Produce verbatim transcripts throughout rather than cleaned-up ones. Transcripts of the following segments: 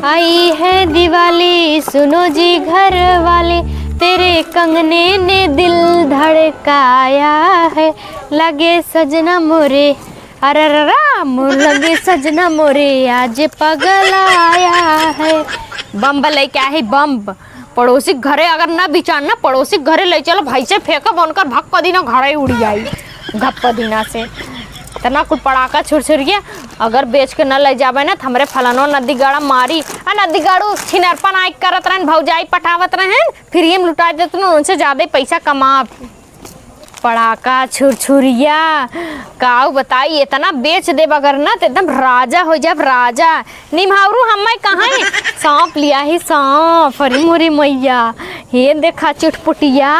आई है दिवाली, सुनो जी घर वाले, तेरे कंगने ने दिल धड़काया है, लगे सजना मोरे, अरररा, मोर लगे सजना मोरे, आज पगल आया है। बम्ब लेके आहे, बम्ब। पड़ोसी के घरे अगर ना बिचार ना, पड़ोसी के घरे ले चलो, भाई से फेंकब, उनकर भक पदीना घरे उड़ी आई, घप पदीना से। इतना कुल पड़ाका छुरछुरिया अगर बेच के ना ले जाबे ना, त हमरे फलानो नदी गाड़ा मारी। आ नदी गाड़ू छिनरपन आइ करत रहन, भौजाई पटावत रहन, फिर ये लुटा देत न, उनसे ज्यादा पैसा कमाब। पड़ाका छुरछुरिया, काऊ बताई, इतना बेच देब अगर ना, त एकदम राजा हो जाब, राजा। निम्हारू हम्मै कहाँ है? साँप लिया ही साँप, अरे मोरी मैया। हे देखा चुटपुटिया,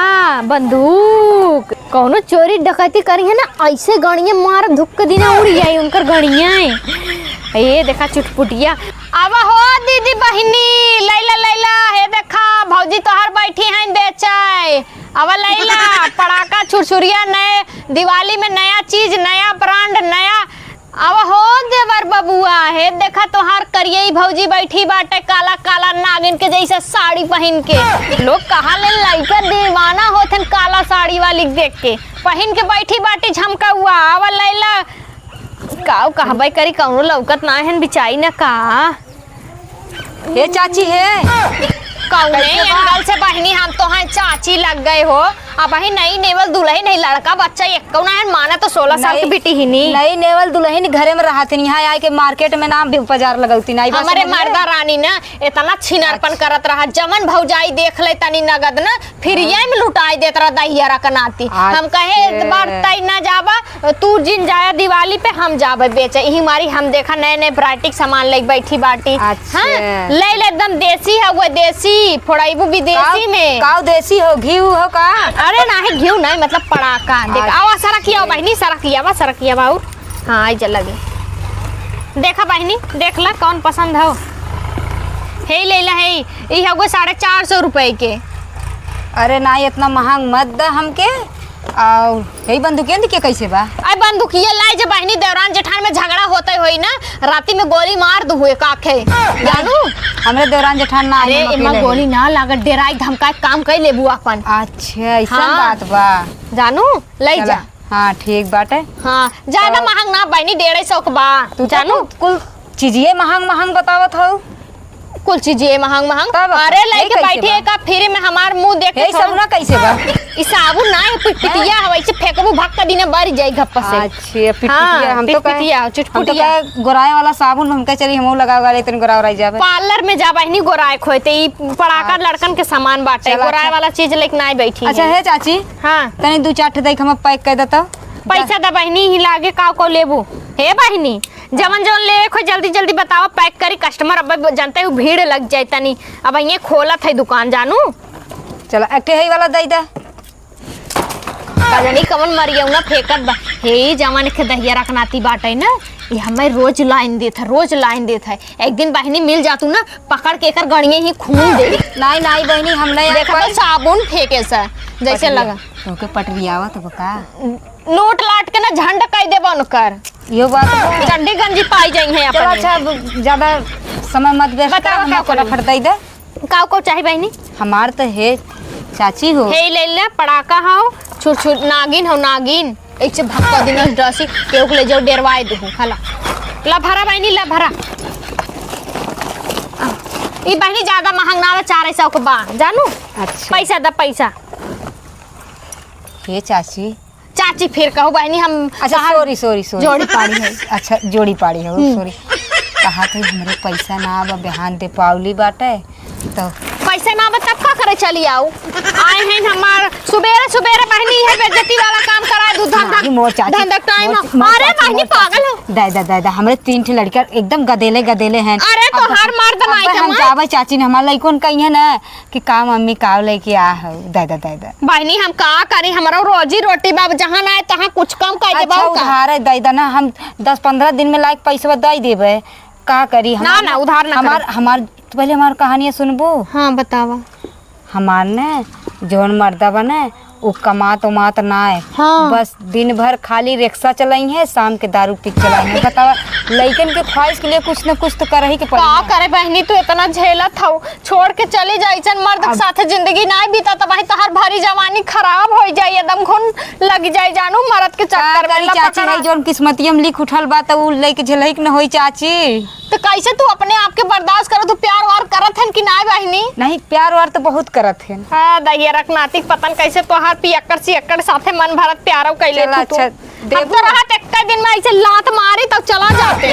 बंदूक। कौनो चोरी डकैती करी है ना, ऐसे गणिया मार धुक के दिना उड़ी जाई उनकर गणिया। हे देखा चुटपुटिया। अब हो दीदी बहिनी, लैला, लैला, हे देखा भौजी तोहार बैठी हैं बेचे। अब लैला, पड़ाका छुरछुरिया नए, दिवाली में नया चीज, नया brand, नया। अब हो देवर बबुआ, हे देखा तोहार करियई भौजी बैठी बाटे काला काला नागिन के जैसे साड़ी पहिन के। लोग कहा ले लइका दीवाना होत हन काला साड़ी वाली के देख के, पहिन के बैठी बाटी झमकउआ। अब लैला, काऊ कहबे करी, कौनो लौकत ना हन बिचाई न का। हे चाची हे। कौने कैसे बा? एंगल से बहिनी, हम तो हैं चाची लग गए हो। अबहीं नई नेवल दुलहिन है, लड़का बच्चा एक्कौ ना है, माना तो सोलह साल के नहीं, बिटिहिनी। नई नेवल दुलहिन घरे में रहत हिन, यहाँ आए के market में ना बि-, बाजार लगौती ना, ई बात हमरे समझ में? मर्दा रानी ना इतना छिनरपन अच्छा। करत रहा, जमन भौजाई देख ले तनी नगद ना, फिर हाँ। ये में लुटाई देत रहा दहिया रकनाती। हम कहे, अच्छा। "एक बार तई ना जाबा, तू जिन जाया दिवाली पे, हम जाबे बेचे।" यही मारी हम देखा नए नए variety के सामान लेके बैठी बाटी। अच्छा। हाँ, ले ले एकदम देसी है वो, देसी, फोड़ाइबू विदेशी काव, में। काव देसी हो, घी हो का? अरे नाही, घी नहीं, मतलब पड़ाका। देख, अच्छा। आवा सरकिया, बहिनी, सरकिया बा, सरकिया बा, और हाँ, आई जा लगे। देखा बहिनी, देख ला कौन पसंद हो। हे ले ला, हे, ई हगो साढ़े चार सौ रुपए के। अरे ना, इतना महंग मत द हमके। आउ, हे बंदूकिया दिखे कैसे बा? आई बंदूकिया लाई जे बहिनी, देवरान जेठान में झगड़ा होते होई ना, राती में गोली मार दू हुए काखे। जानू? हमरे देवरान जेठान ना अरे, आइहन एमा अकेले गोली ही। ना लागत, डेराई धमकाई काम कर लेबू अपन। अच्छा, ऐसा हाँ। बात बा। जानू, ले चला। जा। हाँ, ठीक बाटे। हाँ, ज्यादा तो महंग ना बहिनी, डेढ़ सौ के बा। तू तो जानू? कुल, कुल चीजिए महंग महंग बतावत हऊ। कुल चीजिए महंग महंग। तब अरे, हे लइके कैसे बैठी बा? है का free में हमार मुंह देख के हे थोड़ा सबना कैसे बा? ई साबुन ना है, पिटपिटिया हैं? है, वैसे फेंकबू भक्का दिने बारी जाई घप्पा से। अच्छा, पिटपिटिया, हाँ, हम तो कहे, पिटपिटिया, हम तो चुटपुटिया। कहे गोराए वाला साबुन हमके चली, हमहू लगावे वाले तनी गोरा ओराई जाबे। Parlour में जा बहिनी गोराए खोए, ते ई पड़ाका अच्छा। लड़कन के सामान बाटे, चला, गोराए अच्छा। वाला चीज लेके ना बैठी अच्छा, है। हे चाची, हाँ। तनी दू चार ठे देख हम pack कर देता। पैसा द बहिनी, ही लागे काव काव लेबू। हे बहिनी, जवन जवन ले खो जल्दी जल्दी बतावा, pack करी, customer अब जानते हो भीड़ लग जाए तनी। अब ये खोलत है दुकान जानू। चला, एक ठे है वाला दे दे। का जानी कवन मरियौना फेंकत बा। हे जवन के दहिया रखनाती बाटे ना, ये हमें रोज लाइन देत है, रोज लाइन देत है। एक दिन बहिनी मिल जातू ना, पकड़ के एकर गणिये ही खून दे। नाई, नाई बहिनी, हम नहीं देखा तो साबुन फेंके सा, जैसे पटरिया। लगा। ओके पटरियावत बा का? नोट लाट के ना झंड कई देबा उनकर। यो बात बा। चड्डी गंजी पाई जाई है चलो अपने। अच्छा, अब ज्यादा समय मत waste बताओ करो, हम का फटाफट करी? दे दे। काव काव चाही बहिनी? हमार तो हे चाची हो। हे ले ले, पड़ाका हो, छुर छुर नागिन हो, नागिन। एक से भक्का दिन डसी, केहू के ले जाओ, डेरवाए दे हो, हला। ला भरा बहिनी, ला भरा। ई बहिनी ज्यादा महंग ना, चार सौ के बा, जानू? अच्छा। पैसा द, पैसा। हे चाची, चाची फिर कहू बहिनी, हम अच्छा, कहा sorry, sorry, sorry। जोड़ी पाड़ी है। अच्छा, जोड़ी पाड़ी है, हम्म। Sorry। कहा थे हमरे पैसा ना बा, बिहान दीपावली बाटे, तो पैसा ना बा, तब का करे चली आऊ? आए हैं हमार सुबेरे, सुबेरे बहिनी है बेइज्जती वाला काम करा दू, धंधा, नहीं, मोर चाची, धंधा time मोर, है। मोर अरे चाची, बहिनी मोर चाची। पागल हो। दादा, दादा, हमरे तीन ठे लड़का एकदम गदेले, गदेले हैं। अरे अब तोहार मर्द अब नाई हम कमाए। जाबे चाची ने हमार लइकन कहिए ना, कि का मम्मी का लेके आ हो, दे दे, दे दे। बहिनी, हम का करी, हमरो रोजी रोटी बा, जहाँ ना आए, तहाँ कुछ कम कर देबो अच्छा, का? उधार है, दे दे ना, हम दस पन्द्रह दिन में लाइक पैसवा दे देबे। का करी, ना, हमार ना, उधार ना हमार, करी। हमार, तो पहले हमार कहानियाँ सुनबो। हाँ, बतावा। हमार ने, जौन मर्दा बने, उ कमात उमात नाय। हाँ। बस दिन भर खाली रिक्शा चलाई है, शाम के दारू पी के चलाई है। बतावा, लइकन के ख्वाहिश के लिए कुछ न कुछ तो करही के पड़ी का ना। करे बहिनी, तू इतना झेलत हऊ, छोड़ के चली जा। ऐसन मर्द के अब साथे जिंदगी नाय बीता, त भाई तोहार भरी जवानी खराब होइ जाई, एकदम घुन लग जाई जानू, मर्द के का चक्कर में करी चाची, लपकड़ा। है जौन किस्मतिया में लिख उठल बा, त उ लइके झेलही के न होई चाची। तो कैसे तू अपने आप के बर्दाश्त करो? तू प्यार वार करत हन कि नाय बहिनी? नहीं, प्यार वार तो बहुत करत हन। हाँ, दहिया रखनाती के पतन कैसे तोहार पियक्कड़ सियक्कड़ साथे मन भरत प्यारो कैले चला, तू, तू। अच्छा, अब देबू? तो रहत एक्का दिन में ऐसे लात मारी तब चला जाते।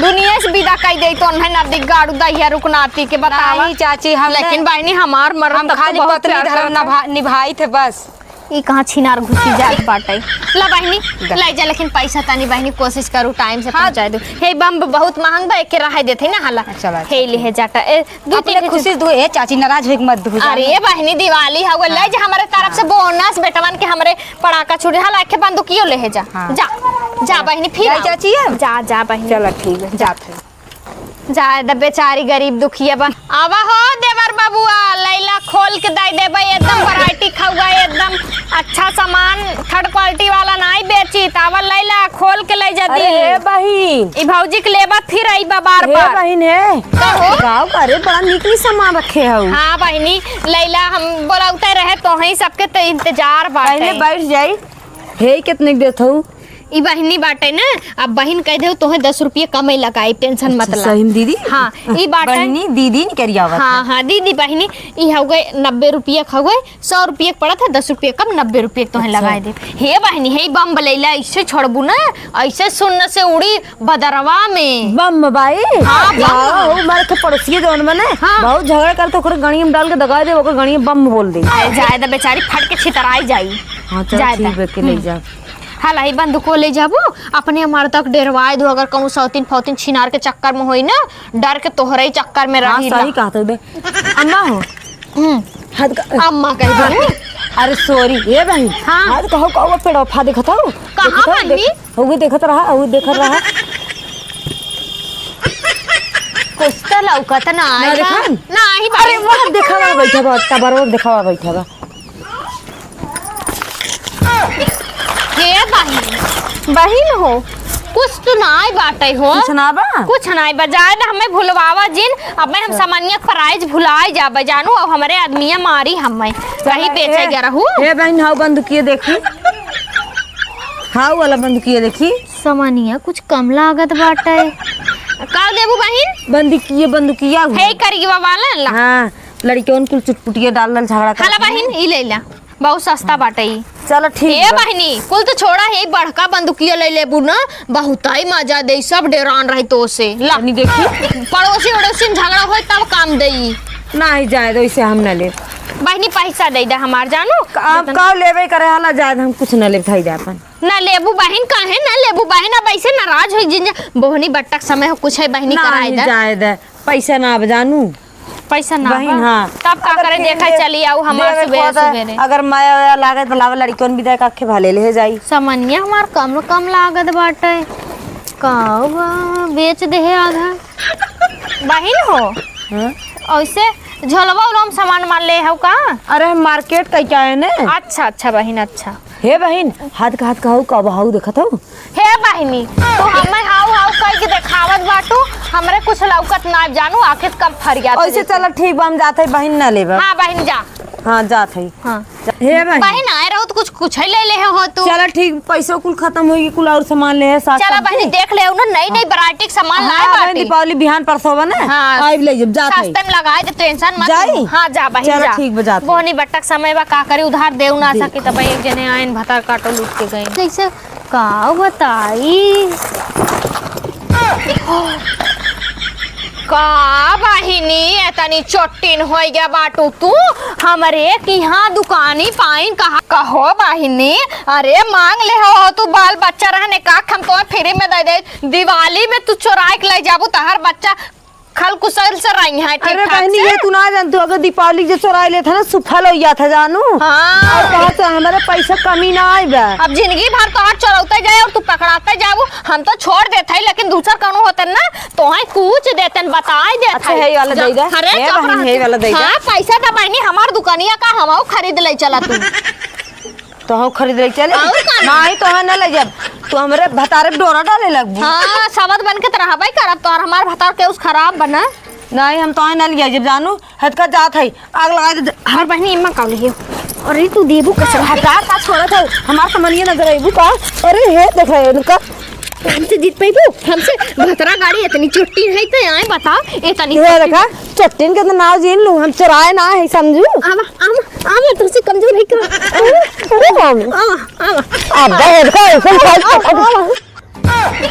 दुनिया से विदा कई दे तो उन्हें नदी गाड़ू दहिया रुकनाती के बतावा। नहीं चाची, हम लेकिन ना, बहिनी हमार मरद हम तब तो खाली बहुत पत्नी प्यार धर्म करत हन। नभा-, निभाई थे बस। ई कहाँ छिनार घुसी जात बाटे। ला बहिनी, दा। ले जा, लेकिन पैसा तनी बहिनी कोशिश करू टाइम से हाँ। पहुँचाए दू। हे बम बहुत महंग बा, एके रहाई देते ना हाला। अच्छा, अच्छा, हे ठीक। लिहे जाटा, ए, दू अपने तीन खुशी दू, ए चाची नाराज होइके मत दू। अरे बहिनी, दिवाली हवे, ले हाँ। जा, हमारे तरफ से हाँ। बोनस बेटवन के हमरे पड़ाका छुड़ी। हाला, एके बंदूकियो लिहे जा। हाँ। जा, जा बहिनी, फिर जाई आओ। चाची अब? जा, जा बहिनी। चला ठीक है, जात है। जाए द बेचारी गरीब दुखिया बा। आवा हो देवर बबुआ, लैला खोल के दे देबे, एकदम वैरायटी खउआ, एकदम अच्छा सामान, थर्ड क्वालिटी वाला नाई बेची, त आवा लैला खोल के ले जा अरे दी। हे बहिन। ई भौजी के लेबा फिर आई बा बार हे बार। बहिन हे। का हो? गाँव का अरे बड़ा निकली सामान रखे हऊ। हाँ बहिनी, लैला हम बोलौते रहे तोहई सबके त इंतजार बाटे। पहले बैठ जाई। हे कितने के देत हऊ? ई बहिनी बाटे ना, अब बहिन कह देउ तोहे दस रुपया कम ही लगाई, टेंशन मत अच्छा, ला। सही में दीदी? हाँ, ई बाटे। बहिनी दीदी नहीं करी आवत हाँ, है। हाँ, दीदी बहिनी, ई हो गए नब्बे रुपया के हो गए, सौ रुपया के पड़त है, दस रुपया कम, नब्बे रुपया के तोहे अच्छा। लगाए दे। हे बहिनी, हे बम बलैला, ऐसे छोड़बू ना, ऐसे सुन्न से उड़ी बदरवा में। बम बाई? हाँ, बम। हाँ, वो मारे के पड़ोसिए जौन मने, हाँ। बहुत झगड़ा करत, ओकरे गणिया में डाल के दगाए दे, ओकर गणिया बम बोल दे। अरे जाए द बेचारी, फट के छितराई जाई। हाँ, चल जाए द। ठीक बा, के ले हम्म। जा। हाला, ई बंदूको ले जाबू, अपने मर्द के डेरवाए दू, अगर कहूँ सौतीन फौतीन छिनार के चक्कर में होई ना, डर के तोहरे ही चक्कर में हाँ, रही ला। सही कहत हऊ बे। अम्मा हो। हम्म। हाथ का अम्मा कह दे। अरे sorry, ए बहिन। हाँ। हाथ कहो, कहो पेड़वा फा देखत हऊ? कहाँ देखत हऊ? बहिनी? देख-, हऊ देखत रहा, हऊ देखत रहा। कुछ तो लौकत ना ना आई बा। देखा? ना आई बा। अरे वहाँ देखावा बैठा बा, टबरवा देखावा बैठा बा। हे बहिन, बहिन हो, कुछ तो नाय बाटे हो। कुछ ना बा? कुछ नाय बा, जाए द हमें भुलवावा जिन, अब मैं हम अच्छा। समनिया के prize भुलाए जाबे जानू, अब हमरे आदमिया मारी हमें, कहीं चला, बेचे ए, गया रहू। हे बहिन, हाउ बंदूकिया देखी, हाउ वाला बंदूकिया देखी। समनिया कुछ कम लागत बाटे। का देबू बहिन? बंदूकिया, बंदूकिया हुआ। हे करिया वाला ला। हाँ। लड़िकवन कुल चुटपुटिया डाल डाल झगड़ा करत हाला हैं। बहिन, ई ले ला, बहुत सस्ता बाटे ई। चलो ठीक ए बा। बहिनी, कुल तो छोड़ा, हे बड़का बंदूकिया ले लेबू ना, बहुताई मजा दे, सब डेरान रही तो से। ला। तनी देखी। पड़ोसी उड़ोसी में झगड़ा होई तब काम दे ई। नाही जाए दो, इसे हम ना लेब। बहिनी पैसा दे दे हमार जानू। आप का लेबे करे हाला जाए, हम कुछ ना लेब, धई दे अपन। ना लेबू बहिन, काहे ना लेबू बहिन, अब ऐसे नाराज होई जिन जा। बोहनी बट्टक समय हो, कुछ है बहिनी नाही कराए दे। जाए दे। पैसा ना अब जानू। पैसा ना बहिन, बा? हाँ। तब का अगर करे, फिर देखा ले-, चली आऊ हमार देवे सुबेरे को तो सुबेरे। अगर माया वाया लागे तो लावे, लड़कियों भी दे काखे भाले ले जाई। समनिया हमार कम कम लागत बाटे। का बा, बेच दे है आधा। बहिन हो, हाँ? ऐसे झोलवा उलवा में सामान मान ले हो का? अरे हम market कई के आए ने। अच्छा, अच्छा बहिन, अच्छा। हे बहिन, हाथ का हाथ का हऊ, का बहाऊ देखत हऊ? हे बहिनी, तू हमें हाउ हाउ कह के देखावत बाटू, हमरे कुछ लौकत ना जानू, आखिर कम फरियात ऐसे देखी। चलो ठीक बा, हम जात हई बहिन, ना लेबा। हाँ बहिन जा। हाँ जात हई। हाँ। हे बहिन। बहिन आए रहो तो कुछ कुछ ही ले ले हो तू। चलो ठीक, पैसो कुल खत्म होई, कुल और सामान ले है, साथ चला सब बहिनी ठीक। देख ले, उन्हें नई नई variety के सामान हाँ, लाए बहिन, बाटी। दीपावली बिहान परसों बा ना, हाँ। आइब ले जब जात हई। सस्ते में लगाए दे, tension मत जाई? ले। हाँ जा बहिन चलो जा। ठीक बा, जात हई। बोहनी बट्टक समय बा, का करी, उधार देउ ना दे। सकी, तब एक जने आइन भतार काटो लूट के गई। कैसे का बताई? का बहिनी, एतनी चोट्टिन होइ गया बाटू तू? हमरे किहाँ दुकानी पाइन कहा, कहो बहिनी, अरे मांग ले हो, हो तू बाल बच्चा रहने का, हम तो free में दे दे, दिवाली में तू चोराइ के ले जाबू, तहार बच्चा खल कुशल से रही है, ठीक अरे ठाक बहिनी, से। ये तू ना जानतू, अगर दीपावली के जो चोराई लेत है ना, सुफल हो जात है, जानू। हाँ। और कहा से हमारे पैसा कमी ना आए बा। अब जिंदगी भर तोहार चोरौते जाए और तू पकड़ाते जाबू, हम तो छोड़ देत है, लेकिन दूसर कौनो होतन ना, तोहे कूच देतन, बताए देत अच्छा, है। है वाला जा, दे दे। अरे, हे चुप बहिनी, रह हे तू। वाला दे दे। हाँ, पैसा तो बहिनी, हमार दुकानिया का, हम खरीद ले चला तू। तोहू खरीद ले चले। और का? नाहीं, तोहे न ले जाब। तू हमरे भतारे पे डोरा डाले लगबू। हाँ, सबद बन के त रहबे करब, तोहर हमार भतार केहू से खराब बना। नाहीं, हम तोहे न ले जाब, जानू, हतका जात है, आग लगाइ दे। हमार बहिनी इम्मा का लियो। अरे, तू देबू कसम। हटा, का छोड़त है? हमार समनिया नजर अइबू का? अरे, हे, देख रहे हैं इनका। हमसे जीत पइबू? हमसे भतरा गाड़ी इतनी चुट्टी है, तो आए बताओ, इतनी ये देखा, चट्टीन के तो नाव जीन लू, हम चोराए ना है, समझू? आवा, आवा, आवा, तुमसे कमजोर है का? अरे, हम। आवा, आवा। अब देखो, ऐसे आवा, आवा, आवा।